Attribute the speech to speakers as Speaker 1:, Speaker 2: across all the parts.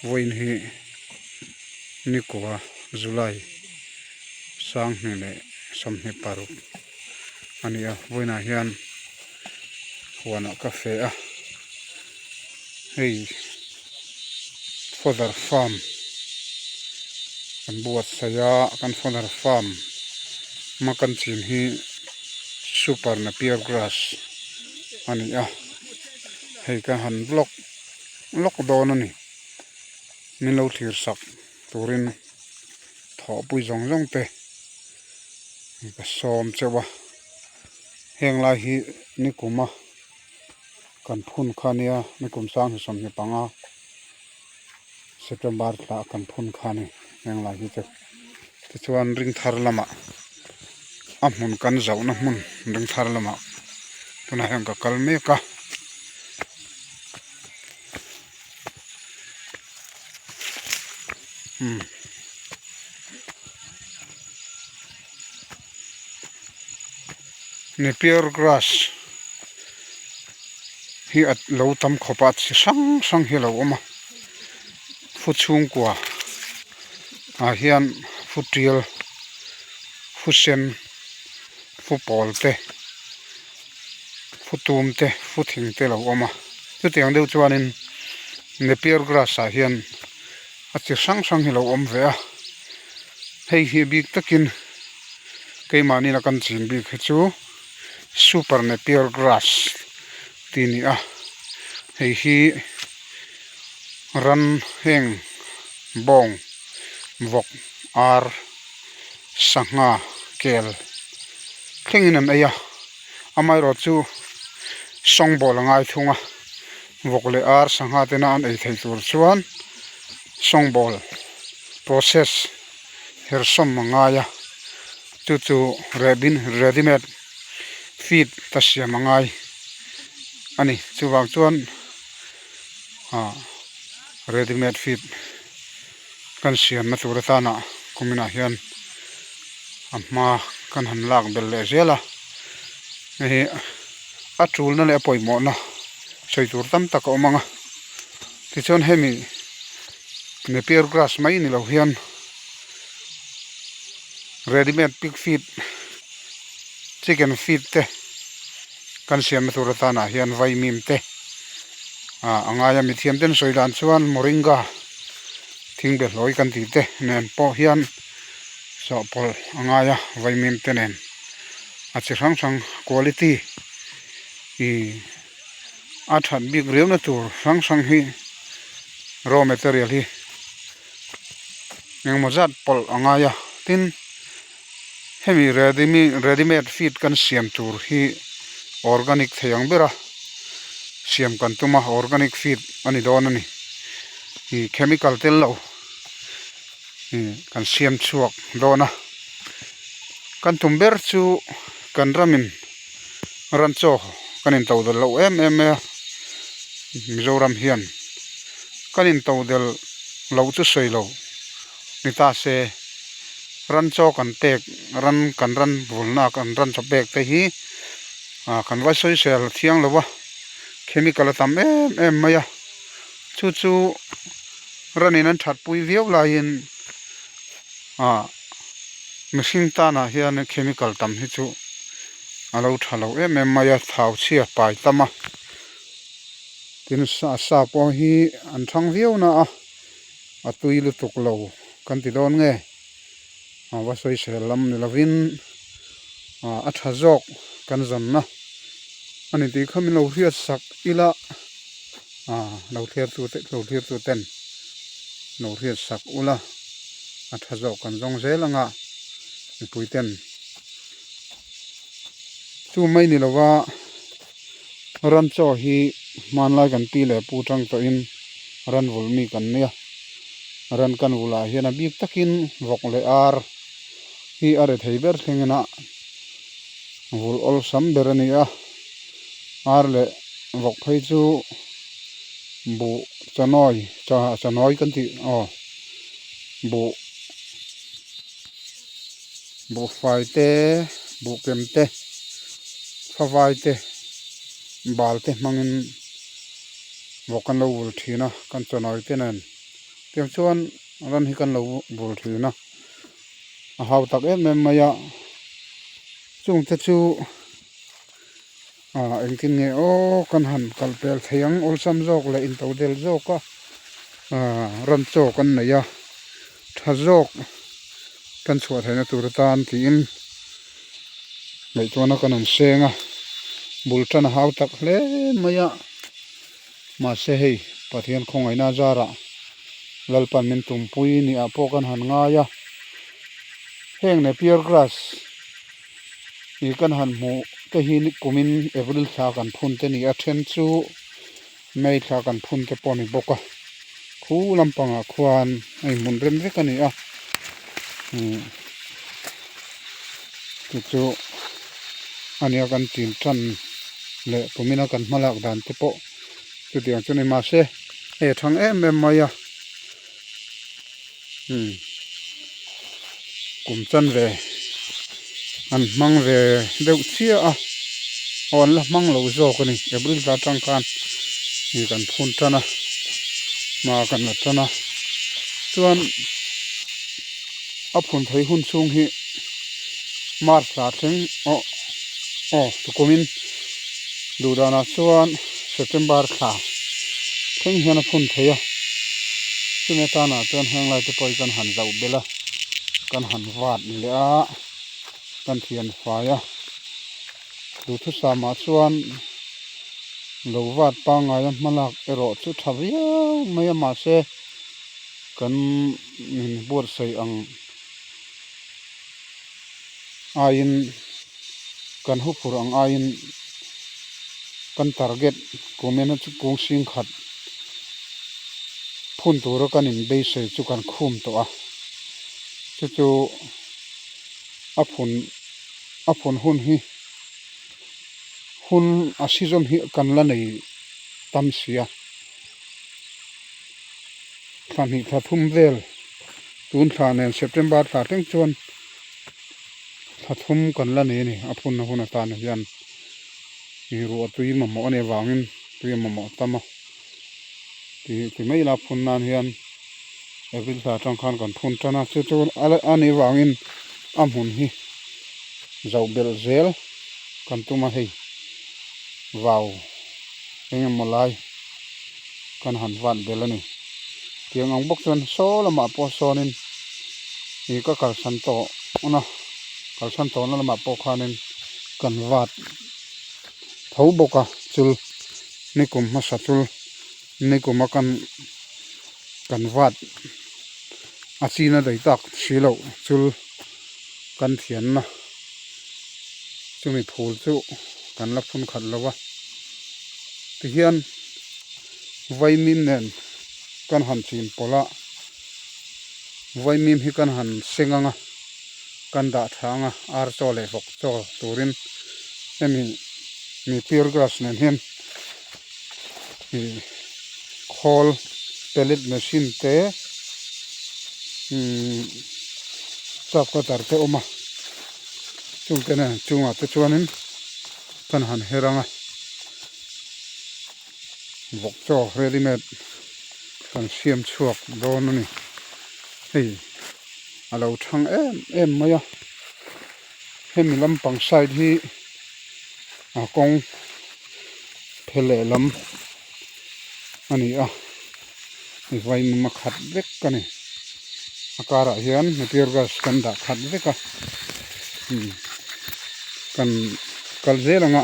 Speaker 1: Vawiin hi nikua July sanghnih leh 26 a ni a vawiinah hian huanah ka feh a hei fodder farm kan buatsaih a kan fodder farm hma kan chin hi super napier grass a ni a hei ka han vlog lawk dawn a ni min lo thlir sak turin thawhpui zawng zawng te ka sawm cheuh a heng lai hi nikuma kan phun kha nia nikum 2025 September thla kan phun kha a ni heng lai hi chu tichuan ring thar lamah a hmun kan zauhna hmun ring thar lamah tunah hian ka kal mek a. Umm Napier grass hi a lo tam khawp a chi hrang hrang hi a lo awm a fu chhungkua ah hian fu tial fu sen fu pawl te. Fu tum te fu thing te a lo awm a chutiang deuh chuanin napier grass ah hian a chi hrang hrang hi a lo awm ve a hei hi bik takin keimahni a kan chin bik hi chu super napier grass tih a ni a hei hi ran heng bawng vawk ar sangha kel thlengin an ei a amaherawh chu sawngbawl a ngai thung a vawk leh ar sangha tena an ei theih tur chuan sawngbawl process hersawm a ngai a chu chu rebin ready made feed ta siam a ngai a ni chuvang chuan ah ready made feed kan siamna tur atana kuminah hian a hma kan han lak belh leh zel a hei hi a tulna leh a pawimawhna sawi tur tam tak a awm ang a tichuan hemi napier grass mai ni lo hian ready made pig feed chicken feed te kan siamna tur atana hian vaimim te ah a ngai a mithiam ten sawi dan chuan moringa thing be hlawi kan tih te nen pawh hian chawhpawlh a ngai a vaimim te nen a chi hrang hrang quality ih a that bik riau na tur hrang hrang hi raw material hi engemaw zat pawlh a ngai a tin hemi ready ready made feed kan siam tur hi organic thei ang ber a siam kan tum a organic feed a ni dawn a ni ih chemical tel lo ih kan siam chhuak dawn a kan tum ber chu kan ramin ran chaw kan in to del loh em em mai a Mizoram hian kan in to del loh chu sawi lo ni ta se ran chaw kan pek ran kan ran vulna kan ran chaw pek te hi ah kan va sawi sel thiang lo a chemical a tam em em mai a chu chu ranin an that pui viau laiin ah mihring tanah hian chemical tam hi chu a lo tha lo em em mai a thau chhia pai tam a tin sa pawh hi an thang viau na a. A tui lutuk lo kan ti dawn nge a va sawisel lam ni lovin a tha zawk kan zawnna a ni tih kha min lo hriat sak ila lo thlir tu te lo thlir tu ten lo hriat sak ula a tha zawk kan zawng zel anga mipui ten chu mai ni lova ran chaw hi hmanlai kan pi leh pu tang tawhin ran vulh mi kan nia ran kan vulh ah hian a bik takin vawk leh ar hi a rethei ber thlengin a vulh awlsam ber a ni a ar leh vawk phei chu buh chanawi chanawi kan tih aw buh buhfai te buhkem te favai te bal te hmangin vawk an lo vul thin a kan chawnawi te nen. Tiang chuan ran hi kan lo bul thin a, a hau tak em em mai a, chungte chu ah engtin nge aw kan han kal pel thei ang awlsam zawk leh into del zawk a ah ran chaw kan nei a tha zawk kan chhuah theihna tur atan tiin ngaihtuahna kan han seng a bul tan a hau tak hle mai a. Mahse hei, Pathian khawngaihna zarah Lalpan min tumpui ni ah pawh kan han ngai a, heng Napier grass hi kan han hmuh te hi kumin April thla kan phun te ni a, then chu May thla kan phun te pawh a ni bawk a, khu lampangah khuan a inhmun rem vek a ni a, chu chu a nia kan chin tan leh tumina kan hmalak dan te pawh chutiang chu a ni mahse hei a thang em em mai a umm kum chan ve an hmang ve deuh chiah a aw an la hmang lo zawk a ni April thla atang khan ih kan phun tan a hma kan la tan a chuan a phun thei hun chhung hi March thla thleng aw aw tukumin duh danah chuan September thla thleng hian a phun thei a chumi atanah chuan heng lai te pawh hi kan han zauh belh a kan han vat leh a kan thian fai a duhthusam ah chuan lo vat pangngai a hmalak erawh chu tha viau mai a mahse kan inbuatsaih ang aiin kan huphur ang aiin kan target kumin a chu kung sing khat phun tura kan inbeisei chu kan khum tawh a chu chu a phun a phun hun hi hun a season hi kan la nei tam si a thla hnih thla thum vel tun thla nen September thla thleng chuan thla thum kan la nei a ni a phunna hun atan hian ih ruah tui mamawh a nih avangin tui a mamawh tam a tih ti mai ila phun nan hian April thla atang khan kan phun tan a chu chu a nih avangin a hmun hi zoh belh zel kan tum a hei vau eng emaw lai kan han vat belh a ni. Tiang ang bawk chuan saw lamah pawh sawnin ih ka kalsan tawh na kalsan tawhna lamah pawh khanin kan vat tho bawk a chul nikum hmasa chul nikuma kan kan vat a china daih tak si loh chul kan thianna chumi phul chu kan la phun khat lo va tihian vaimim nen kan han chin pawlh a vaimim hi kan han seng ang a kan dah tha ang a ar chaw leh vawk chaw turin hemi mi pure grass nen hian ih khawl pellet machine te umm chap cutter te a awm a chungte nen chungah te chuanin kan han her ang a vawk chaw ready made kan siam chhuak dawn a ni hei a lo thang em em mai a hemi lampang side hi a kawng phe lehlam a ni a vaimim a khat vek a ni a karah hian material gas kan dah khat vek a kan kal zel ang a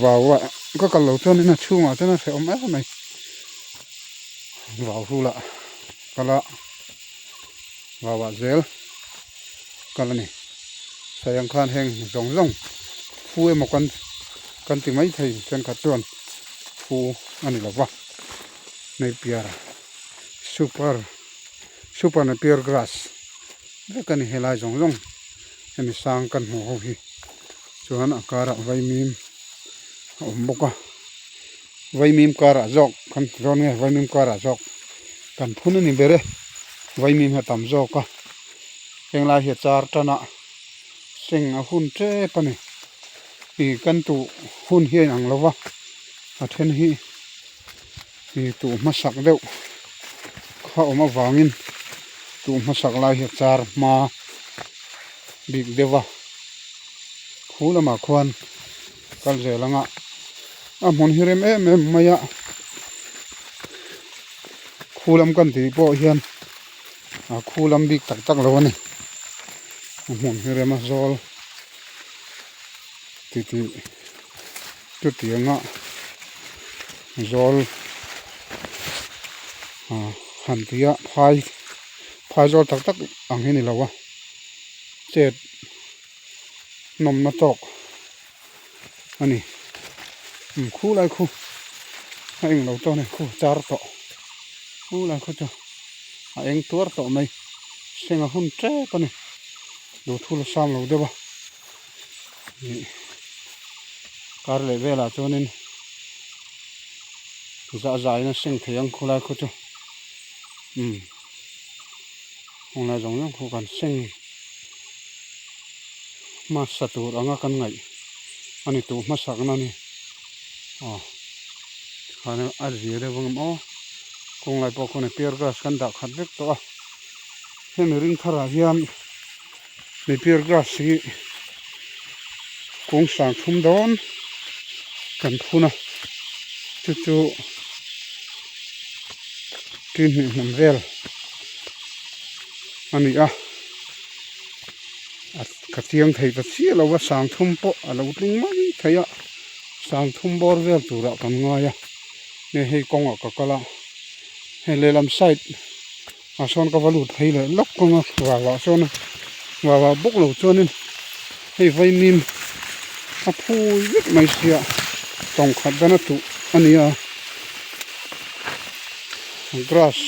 Speaker 1: vau ah ka kal lo chuanin a chhungah chuan a hrehawm em mai vau hul ah kal a vau ah zel kal a ni sawi ang khan heng zawng zawng fu emaw kan kan ti mai thei thenkhat chuan fu a ni lo va napier super super napier grass vek a ni helai zawng zawng hemi sang kan hmuh ho hi chuan a karah vaimim a awm bawk a vaimim karah zawk kan ti dawn nge vaimim karah zawk kan phun a ni ber e vaimim hi a tam zawk a henglai hi a char tan a seng a hun tep a ni ih kan tuh hun hi a inang lo va a then hi ih tuh hmasak deuh. a awm avangin tuh hmasak lai hi a char hma bik deuh a khu lamah khuan kal zel anga a hmun hi rem em em mai a khu lam kan tih pawh hian a khu lam bik tak tak lo a ni a hmun hi rem a zawl titih chutianga zawl ah han tia phai phai zawl tak tak ang hi a ni lo a chet nawmna tawk a ni umm khu lai khu a eng lo tawh a ni khu char tawh khu lai khu chu a eng tuar tawh mai seng a hun tep a ni duhthul a sam lo deuh a ih kar leh velah chuanin zah zah in a seng thei ang khulai khu chu umm hunlai zawng zawng khu kan seng hmasa tur anga kan ngaih a ni tuh hmasakna a ni aw tikhan a zia deuh ang aw kawnglai pawh khawn pier grass kan dah khat vek tawh a hemi ring tharah hian Napier grass hi kung sang thum dawn kan phun a chu chu tui hnih hnam vel a ni a ka chiang thei ta chiah lo a sang thum pawh a lo tling mai thei a sang thum bawr vel turah kan ngai a nge hei kawngah ka kal a hei lehlam side. Ah sawn ka va lut phei leh lawk ang a vau ah sawn vau ah bawk lo chuanin hei vaimim a phui vek mai sia tawng khat dana tuh a ni a grass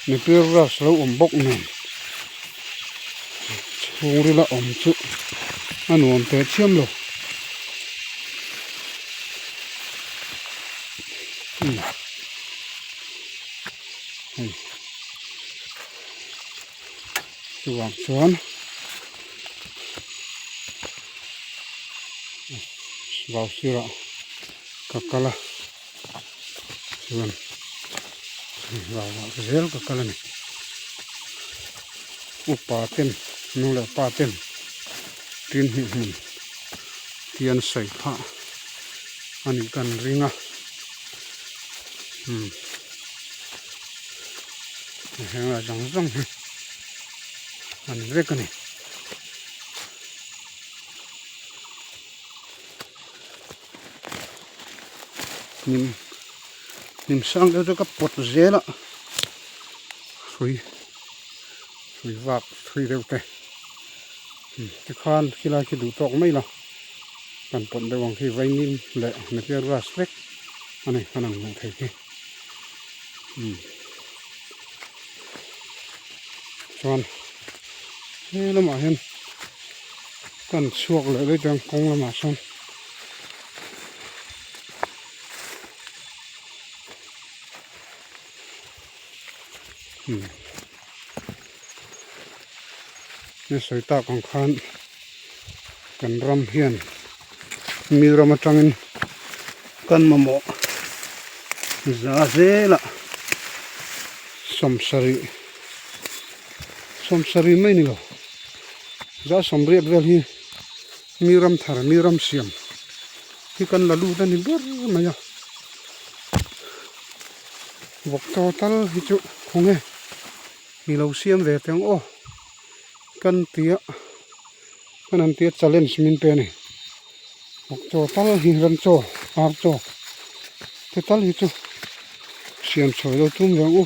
Speaker 1: mipir grass lo awm bawk nen chhungrila awm chu a nuam teh chiam lo. Hei chuvang chuan vau sirah ka kal a chuan vau ah zel ka kal a ni upa ten nu leh pa ten tin hnih hmun te an sawi phah a nih kan ring a umm. Heng lai zawng zawng hi a ni vek a ni. Hnim hnim sang deuh chu ka pawt zel a hrui hrui vak thui deuh te tikhan khilai khi duh tawk mai la kan pawt deuh ang khi vaimim leh napier grass vek a ni kan han hmuh theih khi. Umm chuan he lamah hian kan chhuak leh daih chuan kawng lamah sawn umm ni sawi tak ang khan kan ram hian mi ram atangin kan mamawh za zelah sawmsarih sawmsarih mai ni lo za sawmriat vel hi mi ram thar mi ram siam hi kan la lut a ni ber mai a vawk chaw tal hi chu khawnge ni lo siam ve teh ang aw kan tia kan han tia challenge min pe a ni vawk chaw tal hi ram chaw ar chaw te tal hi chu siam chhuah lo tum ve ang u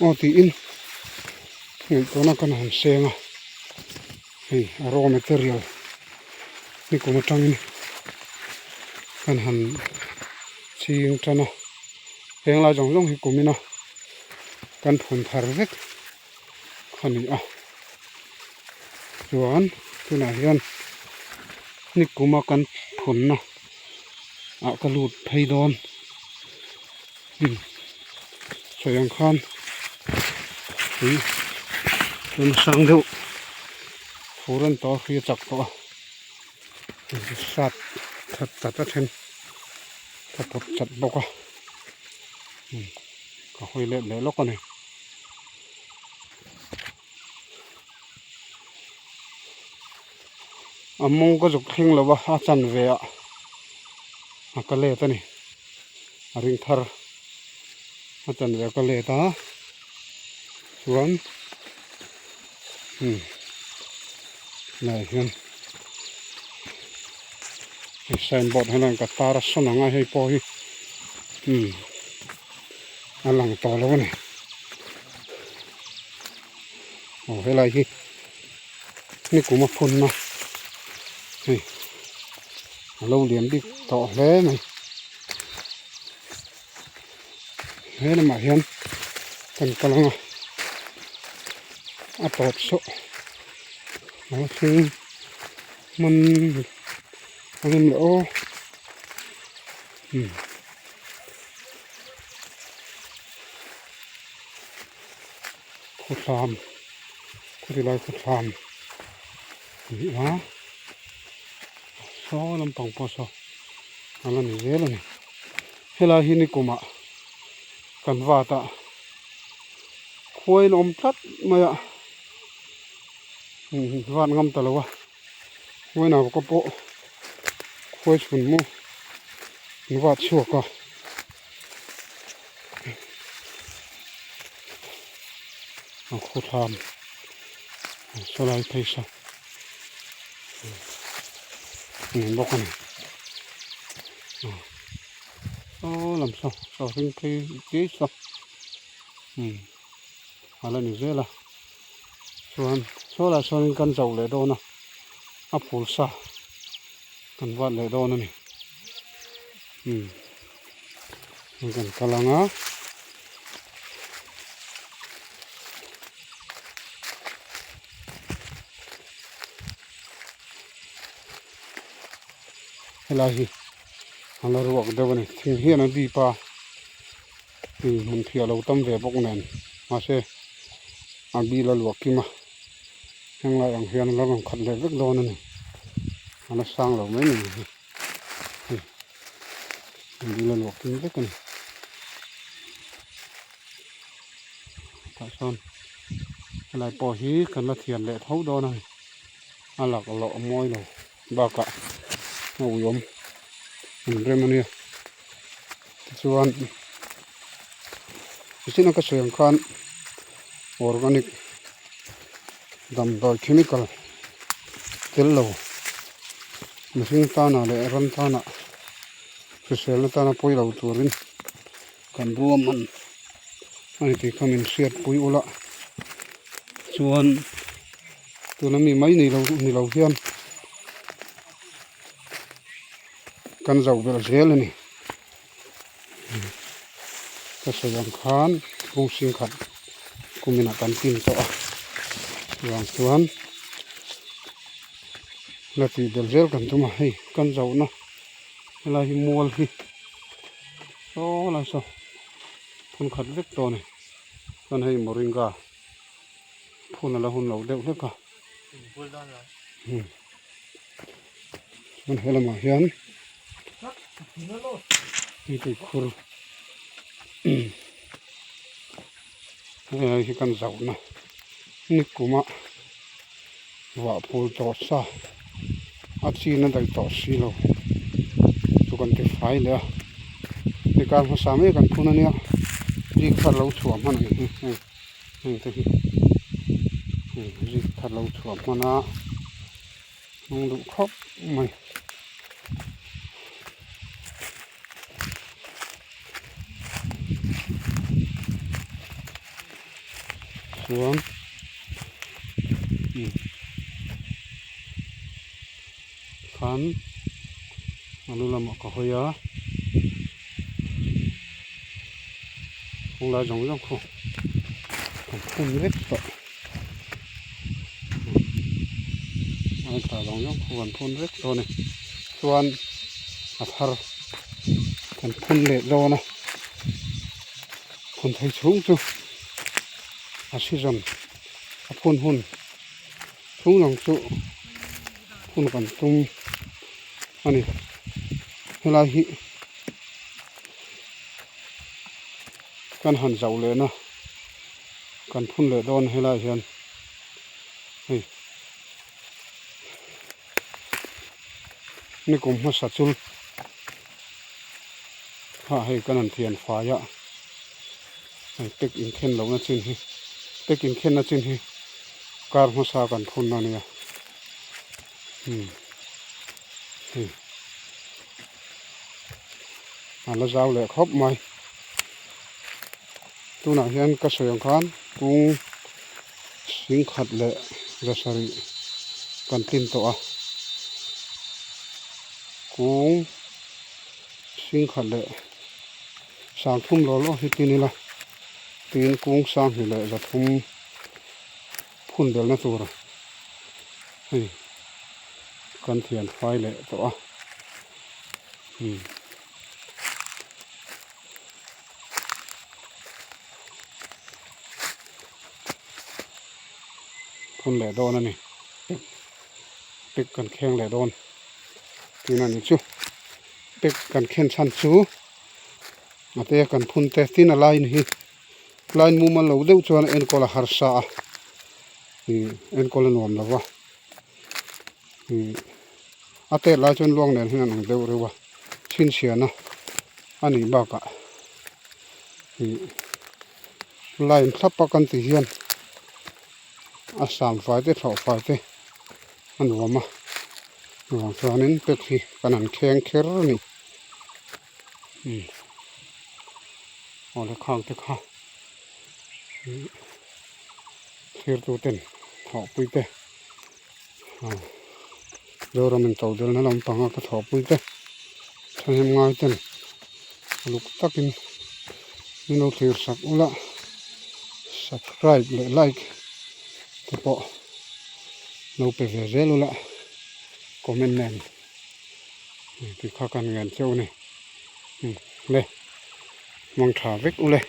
Speaker 1: aw tiin ngaihtuahna kan han seng a hei a raw material nikum atangin kan han ching tan a heng lai zawng zawng hi kumina kan phun thar vek a ni a chuan tunah hian nikuma kan phunna ah ka lut phei dawn umm sawi ang khan tui tun sang deuh fur an tawh a hri a chak tawh a sat that chat a then ka pawt chat bawk a umm. Ka hawi let leh lawk a ni. A mawng ka zuk thleng lo a, a chanve ah a ka let a ni. A ring thar a chanve a ka let a chuan umm helaiah hian hei sign board hian ka tar a sawn ang a hei pawh hi umm a lang tawh lo a ni aw helai hi nikum a phun na hei a lo lian bik tawh hle mai he lamah hian kan kal ang a a tawp saw a lo thleng hman a rem leh aw umm. Khawthlam khawti lai khawthlam a ni a saw lampang pawh saw a la ni zel a ni helai hi nikumah kan vat a khuain a awm tlat mai a vat ngam ta lo a khuain ah pawh khuai chhun maw an vat chhuak a. A khawthlam sawlai phei saw a ni bawk a ni saw lam saw saw hring phei chiai saw umm a la ni zel a chuan saw lah sawn in kan chauh leh dawn a a phul sa kan vat leh dawn a ni umm. Hei kan kal ang a helai hi a la ruak deuh a ni thing hian a dip a hei hmun phiah lo tam ve bawk nen mahse a bil a luah kim a henglai ang hian a la rawn khat leh vek dawn a ni a la sang lo mai mai hi. Hei an bula luah kim vek a ni tah sawn helai pawh hi kan la thian leh tho dawn a ni a laklawh a mawi lo bakah a uiawm an rem a nia tichuan nichin a ka sawi ang khan organic damdawi chemical tel lo mihring tana leh ram tana hriselna tana pawi lo turin kan ruahman a ni tih kha min hriatpui ula chuan tuna mi mai ni lo ni lo hian kan zoh belh zel a ni ka sawi ang khan kawng hring khat kumin ah kan tin tawh a chuvang chuan la tih belh zel kan tum a hei kan zohna helai hi mual hi saw lai saw phun khat vek tawh a ni chuan hei moringa phun a la hun lo deuh hlek a chuan he lamah hian. Hei khur helai hi kan zauhna nikuma vah phul tawh sa a chin a daih tawh si lo chu kan ti fai leh a hei kar hmasa mai kan phun ania rik thar lo chhuah hman ang hi hei heng te hi hei rik thar lo chhuah hman a. Hnung duh khawp mai. Chuan khan a lu lamah ka hawi a kawng lai zawng zawng khu kan phun vek tawh. A tla zawng zawng khu kan phun vek dawn a ni chuan a thar kan phun leh dawn a phun thei chhung chu a season a phun hun chhung lang chu phun kan tum a ni helai hi. Kan han zauh lehna kan phun leh dawn helaiah hian hei nikum hmasa chul kha hei kan han thian fai a hei pack inkhen lohna chin hi pack inkhenna chin hi kar hmasa kan phun a nia umm hei. A la zau leh khawp mai. Tunah hian ka sawi ang khan kung singkhat leh zasarih kan tlin tawh a. Kung singkhat leh sangthum law law hi tin ila tin kung sanghnih leh zathum phun belna tur hei kan thian fai leh tawh a umm phun leh dawn a ni pek kan kheng leh dawn tihna a ni chu pek kan khen chhan chu a te kan phun te tin a line hi line mumal lo deuh chuan enkawl a harsa a ih enkawl a nuam lo va. Ih a tet lai chuan luang nen hian an ang deuh reuh a chhinchhiahna a nih bakah ih line thlap a kan tih hian a sam fai te thlawh fai te a nuam a chuvang chuanin pack hi kan han kheng kher a ni umm awle khang te kha ih thirtu ten thawhpui te. Zoram in to delna lampang a ka thawhpui te thahnem ngai ten uluk takin min lo thlir sak ula subscribe leh like te pawh lo pe ve zel ula comment nen tih kha kan ngen cheu a ni le mang tha vek ule.